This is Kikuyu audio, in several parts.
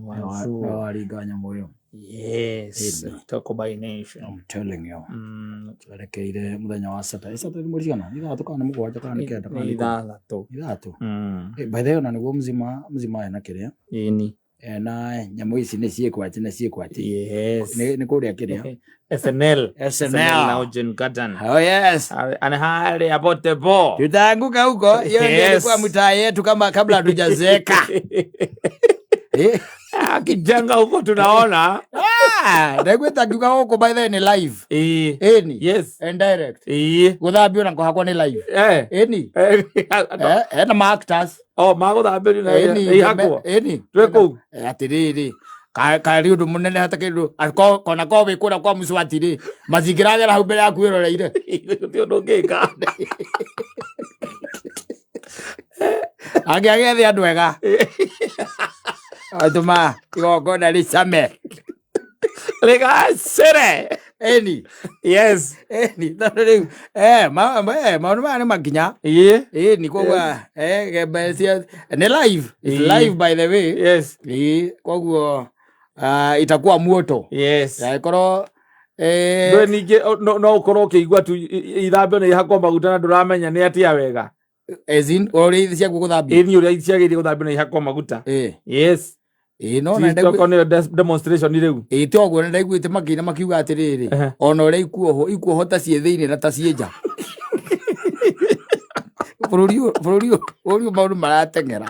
Wacu. Waringa nyamũ ĩyo. Yes. Ĩni. Toko by nation. I'm telling you. Twerekeire mũthenya wa Saturday. Saturday mweri cigana? Nĩ 6 kana nĩ 7 kana nĩ 9 kana Nĩ nĩ 10? 6. 6. By the way ona nĩguo mzima mzima ena kĩrĩa. Ĩni. Ena nyamũ ici nĩ ciĩkwo atĩ na ciĩkwo atĩ. Yes. Nĩ kũrĩa kĩrĩa. SNL. SNL. Lounge and Garden. Oh yes. Ana hali abote bo. Tutaanguka huko. Hiyo ndio Yes. ilikuwa mtaa yetu kama kabla hatujazeeka. Eh. Akijenga huko tunaona. Ah, ndaiguĩte akiuga gũkũ by the way nĩ live. Eh. Ĩni. Yes. And direct. Eh. Gũthambio na kũhakwo nĩ live. Eh. Ĩni. Eh. Eh, ena ma actors. Oh, magũthambĩrio na Ĩni. ihakwo. Ĩni. Twĩ kũu. Eh, atĩrĩrĩ karĩ ũndũ mũnene hata kĩndũ kona ko wĩ kũrĩa kwa mũcwati rĩ matingĩragera hau mbere yaku wĩroreire. Gũtirĩ ũndũ ũngĩka. Angĩagethe andũ ega atũma igongona rĩcame. Rĩgacĩre. Ĩni. Yes. Ĩni tondũ rĩu maũndũ maya nĩ makinya. Ĩĩ. Ĩni koguo gembe cia nĩ live. It's Ĩĩ. live by the way. Yes. Ĩĩ koguo itakuwa moto. Yes. Angĩkorwo Ndũĩ ningĩ no ũkorwo ũkĩigua tu ithambio nĩ ihakwo maguta na ndũramenya nĩ atĩa wega. As in ũrĩa ciaku gũthambio. Ĩni ũrĩa ciagĩrĩire gũthambio na ihakwo maguta. Ĩĩ. Yes. Ĩĩ no na Tokorwo nĩyo demonstration rĩu. Ĩĩ to ũguo nĩndaiguĩte makĩina makiuga atĩrĩrĩ Ehe. ona ũrĩa ikuohwo ikuohwo ta ciĩ thĩinĩ na ta ciĩ nja. Bũrũri ũyũ bũrũri ũyũ bũrũri ũyũ maũndũ marateng'era.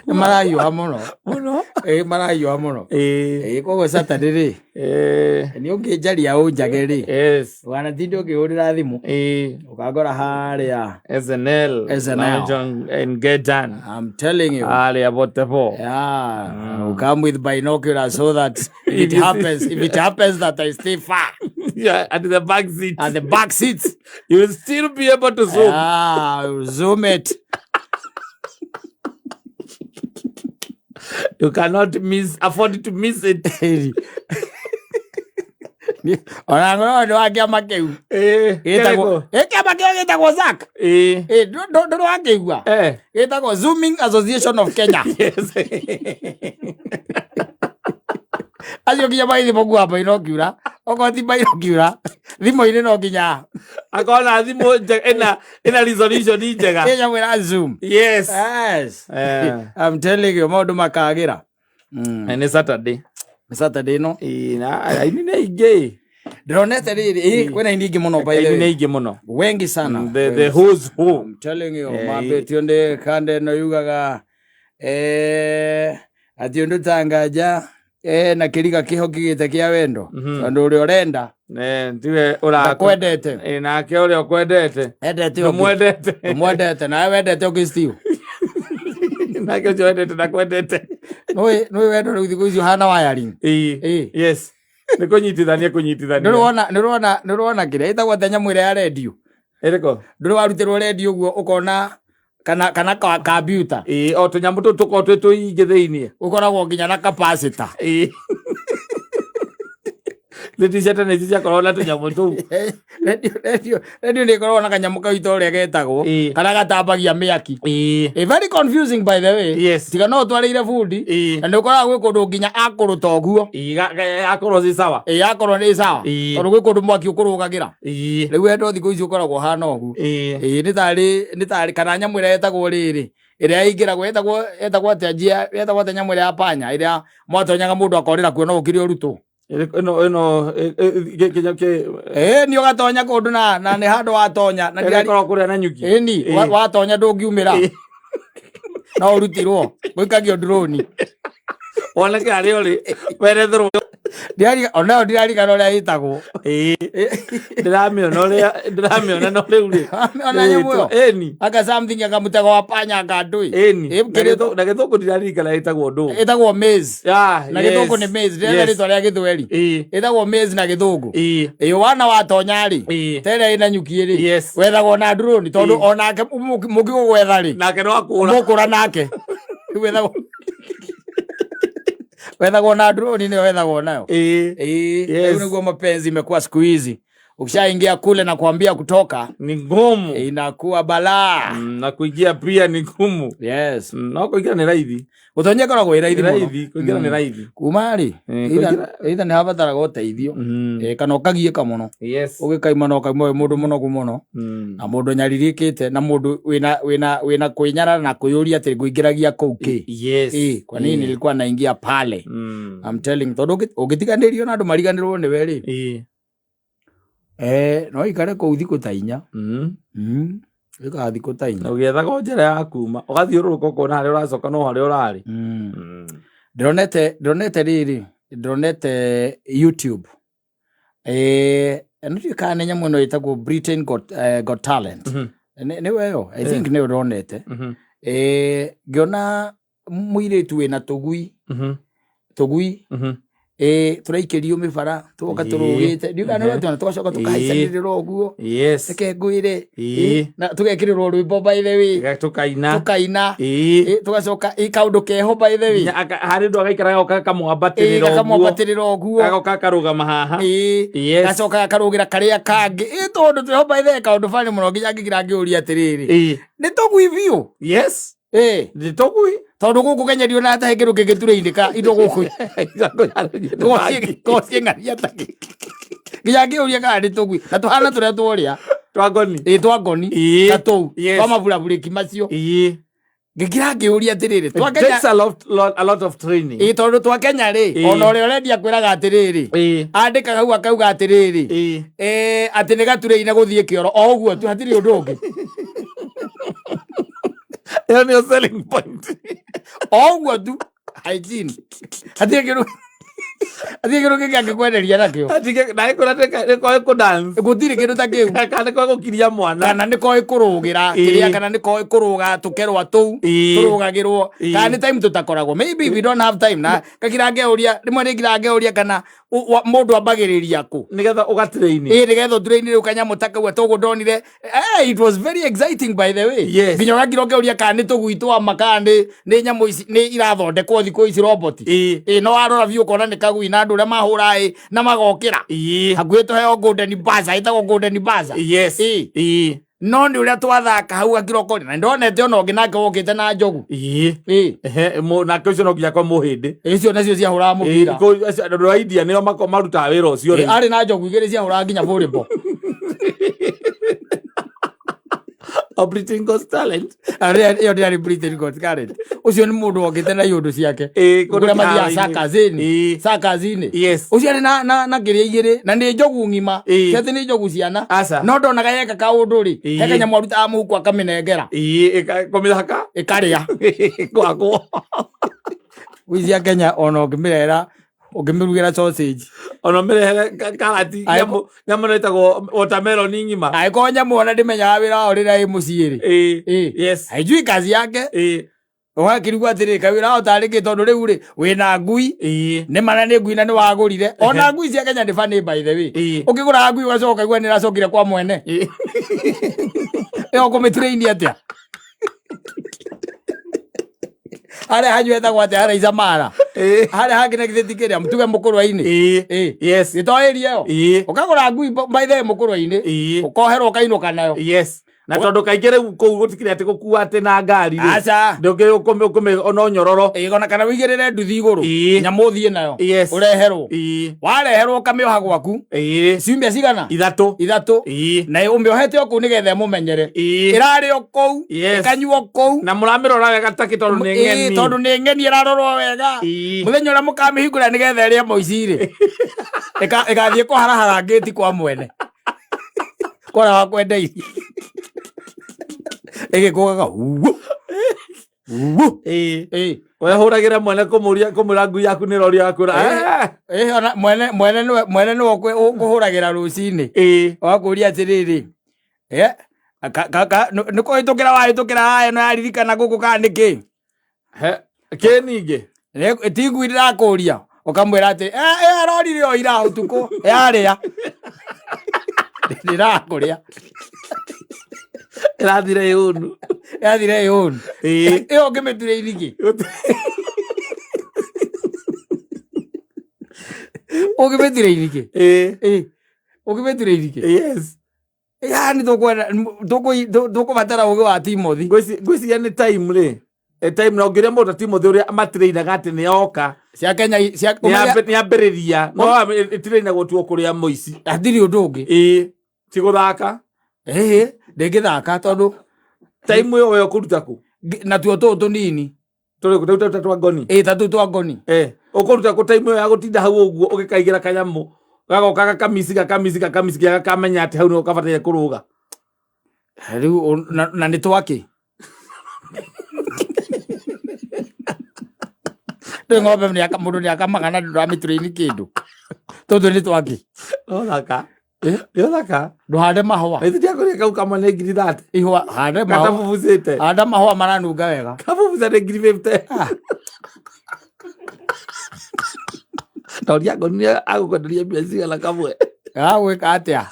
Nĩ marahiũha mũno. Mũno. Ĩĩ marahiũha mũno. Ĩĩ. Ĩĩ koguo Saturday rĩ Ĩĩ. nĩ ũngĩnjaria ũnjage rĩ Yes. ndũkanatinde ũkĩhũrĩra thimũ Ĩĩ. ũkangora harĩa SNL. SNL. Lounge and Garden. I'm telling you. Harĩa Botebo. Yeah, mm. Come with binoculars so that if it happens, if it happens that I stay far Yeah, at the back seat. at the back seat, You will still be able to zoom. Yeah, I will zoom it. You cannot miss afford to miss it. Ona ngoro nĩ wa kĩama kĩu Eh, gĩtagwo kĩrĩkũ? ĩ kĩama kĩu gĩtagwo ZAK. Eh. Ĩ ndũrĩ wakĩigua? Eh. Gĩtagwo Zooming Association of Kenya. Yes. Acio nginya magĩthiĩ makuaga binocular okorwo ti binocular thimũ-inĩ no nginya Akona thimũ njega ĩna resolution njega. ĩ nyamũ ĩra zoom. Yes. Yes. Eh. I'm telling you maũndũ makagĩra. Na nĩ Saturday. Nĩ Saturday ĩno. Ĩĩ, na aini nĩ aingĩ. Ndĩronete rĩrĩ ĩ kwĩna aini aingĩ mũno by the Aini nĩ way. aingĩ mũno. Wengi sana. The who's who. I'm telling you Eh, mambĩtio nĩ kanda ĩno yugaga atĩ ũndũ ta nganja na kĩriga kĩho kĩgĩte kĩa wendo tondũ ũrĩa ũrenda Eh, tiwe ũra ndakwendete. Eh, nake ũrĩa ũkwendete. Endete ũngĩ. Ndũmwendete. Ndũmwendete nawe wendete ũngĩ Steve. Nake ũcio wendete ndakwendete. Nĩũĩ nĩũĩ wendo rĩu thikũ ici ũhana wiring. Ĩĩ. Ĩĩ. Yes. Nĩ kũnyitithania kũnyitithania. Ndũrĩ wona nĩũrĩ wona kĩrĩa ĩtagwo atĩa nyamũ ĩrĩa ya rendio. Ĩrĩkũ? Ndũrĩ warutĩrwo rendio ũguo ũkona kana kambiuta. Ĩĩ, o tũnyamũ tũu tũkoragwo twĩ tũingĩ thĩiniĩ. Ũkoragwo nginya na capacitor. Ĩĩ. Nĩ cia tene ici ciakoragwo na tũnyamũ tũu. Rendio nĩ ĩkoragwo na kanyamũ kau ta ũrĩa getagwo Ĩĩ. karĩa gatambagia mĩaki. Ĩĩ. Ĩ very confusing by the way. Yes. Tiga no ũtwarĩire bundi Ĩĩ. na nĩ ũkoraga gwĩ kũndũ nginya akũrũta ũguo. Ĩĩ, akorwo ci sawa. Ĩĩ akorwo nĩ sawa. Ĩĩ. Tondũ gwĩ kũndũ mwaki ũkũrũgagĩra. Ĩĩ. Rĩu wendo thikũ ici ũkoragwo ũhana ũguo. Ĩĩ. Ĩĩ nĩ tarĩ nĩ tarĩ kana nyamũ ĩrĩa ĩtagwo rĩrĩ ĩrĩa ĩingĩragwo ĩtagwo ĩtagwo atĩa njia ĩtagwo atĩa nyamũ ĩrĩa ya panya ĩrĩa mwatonyaga mũndũ akorĩra kuo no ũkire ũrutwo. Ĩno ĩno kĩnya kĩ Ĩĩ nĩ ũgatonya kũndũ na na nĩ handũ watonya na ĩrĩa ĩkoragwo kũrĩa na nyuki. Ĩni Ĩĩ. watonya ndũngiumĩra. Ĩĩ. No ũrutirwo gũikagio drone. Woneke harĩa ũrĩ weretherwo. Onayo ndirarigana ũrĩa ĩtagwo. Ĩĩ. Ndĩramĩona ũrĩa ndĩramĩona no rĩu rĩ. Wamĩona nyamũ ĩyo? Ĩni. Anga something anga mũtego wa panya anga ndũĩ. Ĩni. Ĩ, kĩrĩ- Na gĩthũngũ ndiraririkana ĩtagwo ndũ. Ĩtagwo maze. Ah, Na yes. gĩthũngũ nĩ maze. Ndĩrenda Yes. rĩtwa rĩa gĩthweri. Ĩĩ. Ĩtagwo maze na gĩthũngũ. Ĩĩ. Ĩĩ wana watonya rĩ. Ĩĩ. Ta ĩrĩa ĩna nyuki rĩ. Yes. Wethagwo na drone tondũ Ĩĩ. onake mũngĩgũgwetha rĩ. Nake no akũra. Mũkũra nake. Rĩu wethagwo wethagwo na drone nĩyo wethagwo nayo. Ĩĩ. Ĩĩ. Yes. Rĩu nĩguo mapenzi imekuwa siku hizi. Ukishaingia kule na kuambia kutoka Ni ngumu. Inakuwa balaa. Na kuingia pia ni ngumu. Yes. No kuingira ni raithi. Gutonya ĩkoragwo ĩ raithi Ni mũno. raithi, kuingira ni raithi. Kuma rĩ, either nĩ habataraga ũteithio, kana ũkagiĩka mũno. Yes. Ũgĩkaima na ũkaima wĩ mũndũ mũnogu mũno, na mũndũ nyarirĩkĩte, na mũndũ wĩna kwĩnyarara na kwĩyũria atĩ ngũingĩragia kũu kĩ. Yes. Kwa nini nilikuwa naingia pale? I'm telling, tondũ ũngĩtiganĩrio na andũ mariganĩrwo nĩwe rĩ, no ikare kũu thikũ ta 4. Ĩkaga thikũ ta 4. Na ũgĩethaga njĩra ya kuma ũgathiũrũrũka ũkona harĩa ũracoka no harĩa ũrarĩ. Ndĩronete rĩrĩ, ndĩronete YouTube, nĩndiũĩ kana nĩ nyamũ ĩno ĩtagwo Britain Got Talent. Nĩwe ĩyo, I think nĩyo ndĩronete. Ngĩona mũirĩtu wĩna tũgui, tũgui, tũraikĩrio mĩbara, tũgoka tũrũgĩte, ndiũĩ kana nĩũratuona, tũgacoka tũkahaicanĩrĩra ũguo. Yes. Reke ngwĩre, na tũgekĩrĩrwo rwĩmbo, by the way. Tũkaina. Tũkaina. Tũgacoka kaũndũ keho, by the way. Nginya harĩ ndũ agaikara gagoka gakamwambatĩrĩra ũguo. Gakamwambatĩrĩra ũguo. Gagoka gakarũgama haha. Yes. Gacoka gakarũgĩra karĩa kangĩ. Tondũ twĩho, by the way, kaũndũ bani mũno nginya ngĩkira ngĩũria atĩrĩrĩ, nĩ tũgui biũ? Yes. Nĩ tũgui. Tondũ gũkũ Kenya ndionaga ta he kĩndũ kĩngĩturĩinĩka indo gũkũ kociĩng'aria ta gĩkĩ, nginya ngĩũria kana nĩ tũgui na tũhana tũrĩa tworĩa. Twa ngoni. Twa ngoni. Ta tũu twa maburaburĩki macio. Ngĩkira ngĩũria atĩrĩrĩ, twa It Kenya takes a lot of training. Tondũ twa Kenya rĩ, ona ũrĩa ũrendia kwĩraga atĩrĩrĩ, andĩkaga hau akauga atĩrĩrĩ, atĩ nĩ gaturĩine gũthiĩ kĩoro o ũguo tu, hatirĩ ũndũ ũngĩ. Ĩyo nĩyo selling point. O ũguo tu, hygiene, hatirĩ kĩndũ kĩngĩ angĩkwenderia nakĩo. Na ĩkwĩra nĩ koĩ kũ dance. Gũtirĩ kĩndũ ta kĩu. Kana nĩ koĩ gũkiria mwana. Kana nĩ koĩ kũrũgĩra kĩrĩa, kana nĩ koĩ kũrũga tũkerwa tũu tũrũgagĩrwo. Kana nĩ time tũtakoragwo, maybe we don't have time. Na ngakira ngeuria rĩmwe, nĩ ngira ngeuria kana mũndũ ambagĩrĩria kũ. Nĩgetha ũgatrain. Nĩgetha ũtrain rĩu kanyamũ ta kau atĩ ũguo ndonire, it was very exciting, by the way. Nginya ũgakira ũkeuria kana nĩ tũgui twa ma, kana nĩ nyamũ ici nĩ irathondekwo thikũ ici, robot. No warora biũ ũkona nĩ kagui, na andũ ũrĩa mahũra na magokĩra hakuhĩ tũheo golden buzzer, ĩtagwo golden buzzer. No nĩ ũrĩa twathaka hau gakira ũkori, na ndonete ona ũngĩ nake wokĩte na njogu. Ehe, nake ũcio no nginya kwa mũhĩndĩ. Icio nacio ciahũraga mũbira. Andũ a India nĩo marutaga wĩra ũcio rĩu. Arĩ na njogu igĩrĩ ciahũraga nginya volleyball. O Britain Got Talent. Ĩyo ndĩarĩ Britain Got Talent, ũcio nĩ mũndũ wokĩte na iũndũ ciake. Kũndũ kũrĩa mathiaga kĩharo-inĩ. circus-inĩ. Circus-inĩ. Ũcio arĩ na kĩrĩa igĩrĩ, na nĩ njogu ng'ima. Ti atĩ nĩ njogu ciana. Aca. No ndonaga yeka kaũndũ rĩ, he kanyamũ arutaga mũhuko akamĩnengera. Kũmĩthaka. Ĩkarĩa. Gwakwo. Ngui cia Kenya ona ũngĩmĩrehera, ũngĩmĩrugĩra sausage, Ona ũmĩrehere karati, nyamũ ĩno ĩtagwo watermelon ng'ima. Angĩkorwo nyamũ ona ndĩmenyaga wĩra wao rĩrĩa ĩ mũciĩ rĩ, haijui kazi yake, ũgakĩrigwo atĩrĩ, kawĩra wao tarĩ kĩ? Tondũ rĩu rĩ, wĩna ngui, nĩ mana nĩ ngui na nĩ wagũrire. Ona ngui cia Kenya nĩ funny, by the way. Ũkĩgũraga ngui ũgacoka ũkaigua nĩ ĩracokire kwa mwene. Ĩyo ũkũmĩtrain atĩa? Harĩa hanyu etagwo atĩa? Harĩa Isamara, harĩa hangĩ na githĩ ti kĩrĩa tuge mũkũrwa-inĩ? Yes. Gĩto area ĩyo, ũkagũra ngui, by the way, mũkũrwa-inĩ, ũkoherwo ũkainũka nayo. Yes. Na tondũ kaingĩ rĩu kũu gũtikĩrĩ atĩ gũkua atĩ na ngari rĩ. Aca. Ndũngĩ ũkũmĩ no nyororo. Ona kana wĩigĩrĩre nduthi igũrũ, nyamũ ũthiĩ nayo, ũreherwo. Wareherwo ũkamĩoha gwaku ciumia cigana? 3. 3. Na ũmĩohete o kũu nĩgetha ĩmũmenyere. Ĩrarĩ o kũu, ĩkanyua o kũu. Na mũramĩrora wega takĩ tondũ nĩ ng'eni. Tondũ nĩ ng'eni, ĩrarorwo wega. Mũthenya ũrĩa mũkamĩhingũra nĩgetha ĩrĩe moici rĩ, ĩgathiĩ kũharahara ngĩti kwa mwene kũrĩa wakwendeirie, ĩgĩkũgaga wuũ wuũ. Wehũragĩra mwene kũmũria kũmwĩra ngui yaku nĩ roria akwĩra. Ona mwene nĩwe ũkũhũragĩra rũcinĩ, ũgakũria atĩrĩrĩ, nĩ kũhĩtũkĩra wahĩtũkĩra haha, ĩno yaririkana gũkũ kana nĩkĩ? He kĩ ningĩ? Ti ngui ndĩrakũria. Ũkamwĩra atĩ arorire o ira ũtukũ yarĩa, ndĩrakũrĩa. Ĩrathire yũnu. Yathire yũnu. Ĩyo ũngĩmĩture irigĩ, ũngĩmĩture irigĩ. Ũkĩmĩturĩini kĩ? Yes. Yani tũkwenda tũkũbatara ũgĩ wa Timothy. Ngwĩciria nĩ time rĩ. Time na ũngĩrĩa mũndũ ta Timothy ũrĩa matirĩinaga atĩ nĩ oka. Cia Kenya cia Nĩ ambĩrĩria. No ĩtirĩinagwo tu o kũrĩa mũici. Hatirĩ ũndũ ũngĩ. Ĩĩ. Ti gũthaka. Ĩĩ, ndĩngĩthaka tondũ Time ĩyo we ũkũruta kũ? Natuo tũũ tũnini. Tũrĩ kũ tũu twa ngoni. Ĩĩ, ta tũu twa ngoni. Ũkũruta kũ time ĩyo ya gũtinda hau ũguo ũgĩkaigĩra kanyamũ gagoka gakamisi gakamisi gakamisi nginya gakamenya atĩ hau nĩho kabataire kũrũga. Rĩu na nĩ twakĩ? Rĩu ng'ombe mũndũ nĩakamaga na ndũramĩturĩini kĩndũ. Tũtũ nĩ twakĩ? No thaka. Nĩ ũthaka. Ndũhande mahũa. Na ithuĩ ndiakũrĩa kau kamwe nĩ 30,000. Ihũa, hande mahũa. Gatabubucĩte. Handa mahũa maranunga wega. Kabubuca nĩ 50,000. Toria ngoni nĩ agũkwenderia mbia cigana kamwe. Agwĩka atĩa?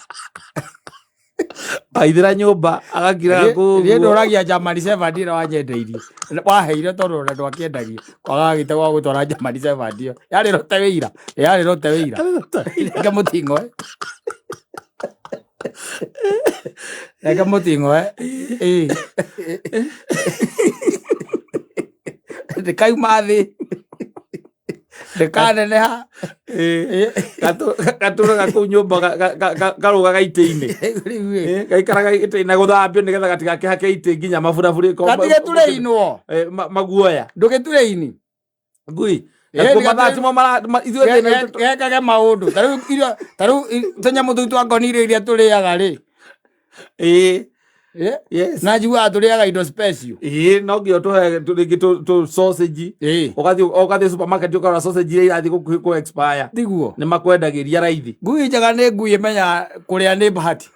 Aithĩra nyũmba agakiraga kũu. Niĩ ndũragia German Shepherd ĩrĩa wanyendeirie. Waheire tondũ ona ndwakĩendagia. Kwaga gĩte gwa gũtwara German Shepherd ĩyo. Yarĩ rote wĩira. Yarĩ rote wĩira. Reke mũting'oe. Reke mũting'oe. Ĩĩ. Ndĩkauma thĩ. Ndĩkaneneha. Gatũraga kũu nyũmba karũgaga itĩ-inĩ. Gaikaraga itĩ-inĩ na gũthambio nĩgetha gatigakĩhake itĩ nginya maburaburi. Gatigĩturĩinwo. Maguoya. Ndũgĩturĩini. Ngui. Nakuo mathaa timo ithuĩ thĩna witũ Gekage maũndũ. Ta rĩu irio, ta rĩu tũnyamũ tũu twa ngoni irio iria tũrĩaga rĩ. Ĩĩ. Ĩ? Yes. Na njiguaga tũrĩaga indo special. Ĩĩ, no nginya tũhe rĩngĩ tũ sausage. Ĩĩ. Ũgathiĩ supermarket ũkarora sausage iria irathiĩ gũkuhĩ kũ expire. Tiguo. Nĩ makwendagĩria raithi. Ngui njega nĩ ngui ĩmenyaga kũrĩa nĩ bahati.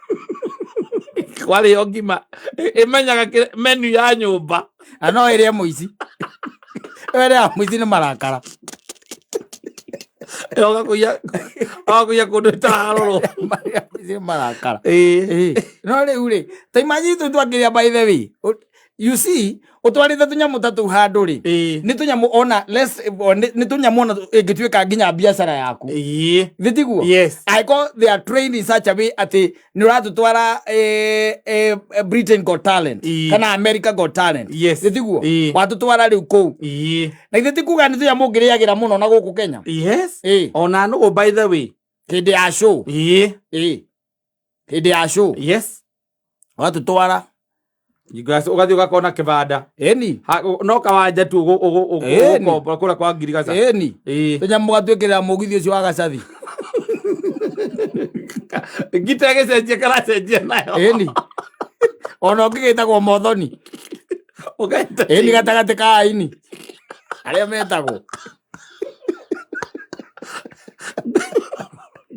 Kwarĩo ngima ĩmenyaga menu ya nyũmba. Na no ĩrĩe mũici. Ĩrĩa mũici nĩ marakara. Ũgakũiya kũndũ ĩtararorwo. Marĩa mũici nĩ marakara. Ĩĩ. Ĩĩ. No rĩu rĩ, ta imagine tũu twakĩrĩa by the way. You see, ũtwarĩte tũnyamũ ta tũu handũ rĩ. Ĩĩ. Nĩ tũnyamũ ona less nĩ tũnyamũ ona ĩngĩtuĩka nginya biacara yaku. Ĩĩ. Thĩ tiguo? Yes. Angĩkorwo they are trained in such a way atĩ nĩ ũratũtwara Britain Got Talent Ĩĩ. kana America Got Talent. Yes. Thĩ tiguo? Ĩĩ. Watũtwara rĩu kũu. Ĩĩ. Na ithuĩ ti kuga nĩ tũnyamũ ũngĩrĩagĩra mũno na gũkũ Kenya. Yes. Ĩĩ. Ona nũgũ by the way. Hĩndĩ ya show. Ĩĩ. Ĩĩ. Hĩndĩ ya show. Yes. Watũtwara. Ũgathiĩ ũgakona kĩbanda. Ĩni. No kawanja tu Ĩni. ũgũkombora kũrĩa kwa ngirigaca. Ĩni. Ĩĩ. Tũnyamũ gatwĩkĩrĩra mũgithi ũcio wa gacathi. Ngita ĩgĩcenjia karacenjia nayo. Ĩni. Ona ũngĩ gĩtagwo mothoni. Ũgaita. Ĩni gatagatĩ ka aini. Arĩa metagwo.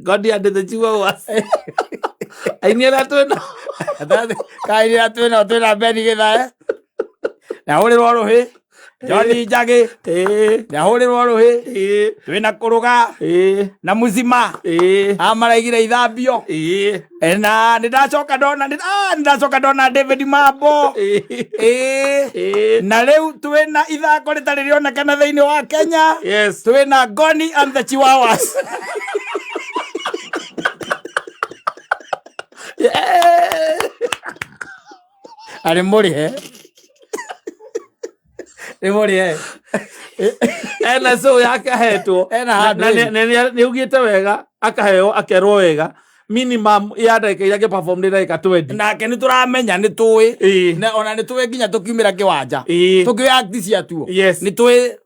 God and the Chihuahuas. Aini arĩa twĩna. Gatagatĩ ka aini arĩa twĩnao twĩna Beni Gĩthae. Nĩahũrĩrwo rũhĩ. Johnny Njagĩ. Ĩĩ. Nĩahũrĩrwo rũhĩ. Ĩĩ. Twĩna Kũrũga. Ĩĩ. Na Mũcima. Ĩĩ. Amaraigire ithambio. Ĩĩ. Na nĩndacoka ndona nĩndacoka ndona David Mambo. Ĩĩ. Ĩĩ. Ĩĩ. Na rĩu twĩna ithako rĩtarĩ rĩonekana thĩinĩ wa Kenya. Yes. Twĩna Goni and the Chihuahuas. Yeah. Arĩ mũrĩhe. Nĩ mũrĩhe. Ena show yake ahetwo. Ena handũ Na ĩni. nĩ augĩte wega akaheo akerwo wega minimum ya ndagĩka iria angĩ-perform nĩ ndagĩka 20. Nake nĩ tũramenya nĩ tũĩ. Ĩĩ. Na ona nĩ tũĩ nginya tũkiumĩra kĩwanja. Ĩĩ. Tũkĩoya act ciatuo. Yes. Nĩ tũĩ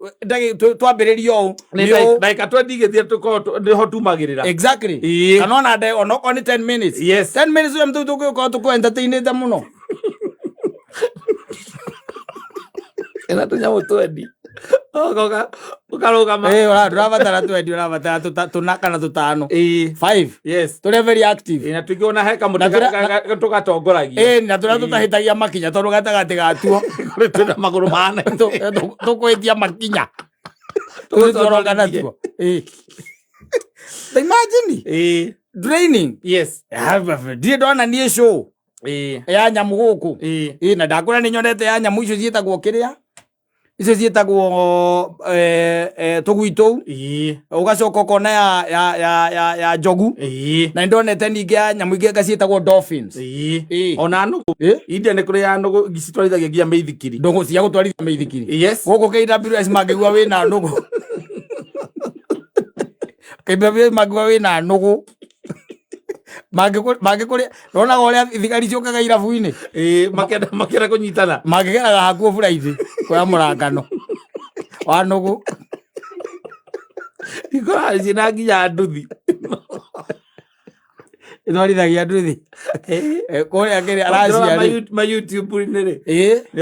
twambĩrĩria ũũ. Nĩ Nĩ ũũ. ndagĩka 20 igĩthira tũkorwo nĩho tumagĩrĩra. Exactly. Ĩĩ. Kana ona ona okorwo nĩ 10 minutes. Yes. 10 minutes ũyũ mtu tũgũkorwo tũkũ entertainĩte mũno. Ena tũnyamũ twendi. Ũgoka ũkarũgama. Ĩĩ, ndũrabatara twendi, ũrabatara tũna kana tũtano. Ĩĩ. 5. Yes. Tũrĩa very active. Ĩĩ, na tuingĩ ona he kamũtĩ Na tũrĩa- tũgatongoragia. Ĩĩ, na tũrĩa tũtahĩtagia makinya tondũ gatagatĩ gatuo Kũrĩ twĩna magũrũ mana. Tũkwĩtia makinya. Tũgĩtoroka natuo. Ĩĩ. Ta imagine Ĩĩ. draining. Yes. Ndirĩ ndona niĩ show Ĩĩ. ya nyamũ gũkũ. Ĩĩ. Ĩĩ, na ndakwĩra nĩ nyonete ya nyamũ icio ciĩtagwo kĩrĩa Icio ciĩtagwo tũgui tũu. Ũgacoka ũkona ya ya ya ya ya njogu. Na nĩndonete ningĩ ya nyamũ ingĩ anga ciĩtagwo dolphins. Ona nũgũ. India nĩ kũrĩ ya nũgũ citwarithagia nginya mĩithikiri. Ndũgũ cia gũtwarithia mĩithikiri. Yes. Gũkũ KWS mangĩigua wĩna nũgũ. KWS mangĩigua wĩna nũgũ. Mangĩkũrĩa ndonaga ũrĩa thigari ciũkaga irabu-inĩ. Makĩenda makĩenda kũnyitana. Mangĩgeraga hakuo buraithi kuoya mũrangano wa nũgũ. Ikoragwo ciĩna nginya nduthi. Ĩtwarithagia nduthi. Kũrĩa kĩrĩa Russia rĩ. Ma YouTube-inĩ rĩ. Nĩ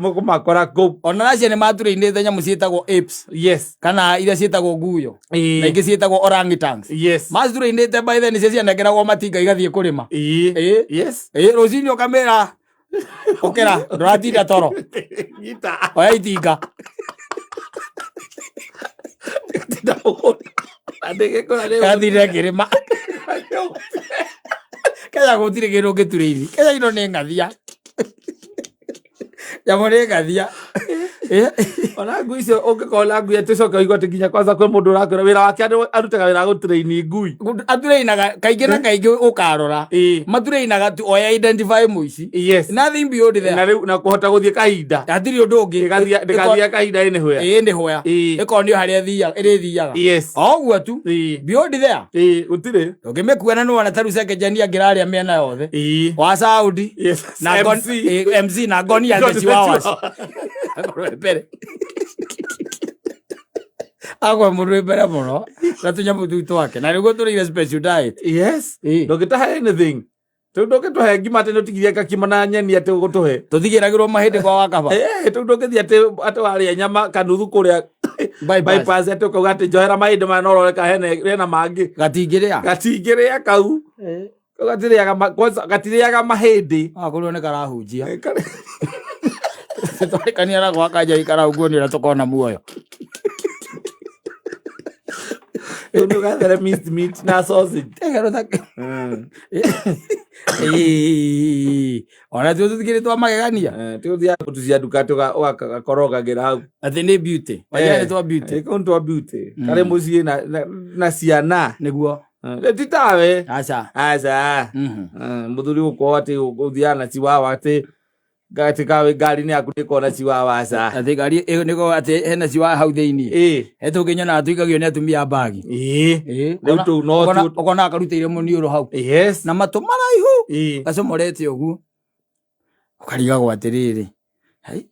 ũkũmakora kũu. Ona Russia nĩ maturĩinĩte nyamũ ciĩtagwo apes. Yes. Kana iria ciĩtagwo nguyo. Na ingĩ ciĩtagwo orangutans. Yes. Maciturĩinĩte by then nĩcio cianengeragwo matinga igathiĩ kũrĩma. Yes. Rũcinĩ ũkamĩra ũkĩra ndũratinda toro. Nyita. Oya itinga. Tinda mũgũnda. Na ndĩgĩkũra rĩu. Gathire ngĩrĩma. Kenya gũtirĩ kĩndũ ũngĩturĩini. Kenya ino nĩ ng'athia. Nyamũ nĩ ng'athia. Ona ngui icio ũngĩkorwo na ngui atĩ ũcoke ũigue atĩ nginya kwanza kwĩ mũndũ ũrakwĩra wĩra wake arutaga wĩra wa gũtrain ngui. Aturĩinaga kaingĩ na kaingĩ ũkarora. Maturĩinaga tu oya identify mũici. Yes. Nothing beyond there. Na rĩu na kũhota gũthiĩ kahinda. Hatirĩ ũndũ ũngĩ. Ndĩgathiĩ kahinda ĩnĩ hwea. Ĩĩ nĩ hwea. Ĩkonio harĩa ĩrĩthiaga. Yes. O ũguo tu. Beyond there. Gũtirĩ. Ũngĩmĩkua na nĩwona ta rĩu Sekejani angĩrarĩa mĩena yothe. Wa Saudi. Yes. Na MC. MC na Goni ya the Chihuahuas. Akorwo e mbere. Akorwo mũndũ wĩ mbere mũno na tũnyamũ tũu twake. Na nĩguo tũrĩire special diet. Yes. Ndũngĩtahe anything. Rĩu ndũngĩtũhe ngima atĩ nĩũtigirie gakima na nyeni atĩ ũgũtũhe. Tũtigĩragĩrwo mahĩndĩ kwa wakaba. Rĩu ndũngĩthiĩ atĩ warĩa nyama kanuthu kũrĩa Bypass. bypass atĩ ũkauga atĩ njohera mahĩndĩ maya no ũrore kana hena mangĩ. Gatingĩrĩa. Gatingĩrĩa kau. Kau gatirĩaga kwanza gatirĩaga mahĩndĩ. Akorwo nĩ karahunjia. Twarĩkania na gwa kanja ikara ũguo nĩ ũrĩa tũkona muoyo. Rĩu nĩ ũgathere minced meat na sausage. Tegero ta Ona tuo tũtikĩrĩ twa magegania. Tũthiaga gũtucia nduka ũgakorogagĩra hau. Atĩ nĩ beauty. Wajia nĩ twa beauty. Kau nĩ twa beauty. Karĩ mũciĩ na ciana. Nĩguo. Ti tawe. Aca. Aca. Mũthuri gũkorwo atĩ ũthiaga na chihuahua atĩ atĩ kawe ngari-inĩ yaku nĩkorwo na chihuahua aca. Atĩ ngari ĩyo nĩkorwo atĩ hena chihuahua hau thĩinĩ. He tũngĩnyonaga tũikagio nĩ atumia a mbagi. Rĩu tũu no tuo- Ũkona akarutĩire mũniũrũ hau. Yes. Na matũ maraihu. Gacomorete ũguo. Ũkarigagwo atĩrĩrĩ. Hai.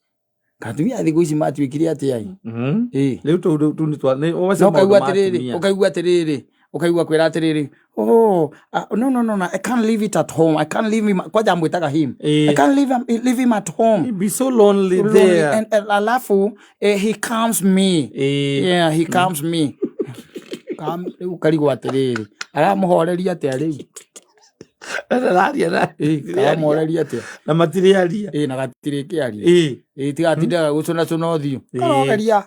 Katumia thikũ ici matuĩkire atĩa ĩ? Rĩu tũu rĩu tũu nĩ twa- nĩ- macio No maũndũ ũkaigua ma atĩrĩrĩ, atumia. ũkaigua atĩrĩrĩ, ũkaigua kwĩra atĩrĩrĩ, oh, no, no, no, no, I can't leave it at home. I can't leave him. Kwanja amwĩtaga him. I can't leave him at home. He'd be so lonely Lonely there. And alafu, he calms me. Yeah, he calms me. Calm, rĩu ũkarigwo atĩrĩrĩ, aramũhoreria atĩa rĩu? Araria na Aramũhoreria atĩa? Na matirĩ aria. Na gatirĩ kĩaria. Tigatindaga gũcũnacũna ũthiũ. Karogeria.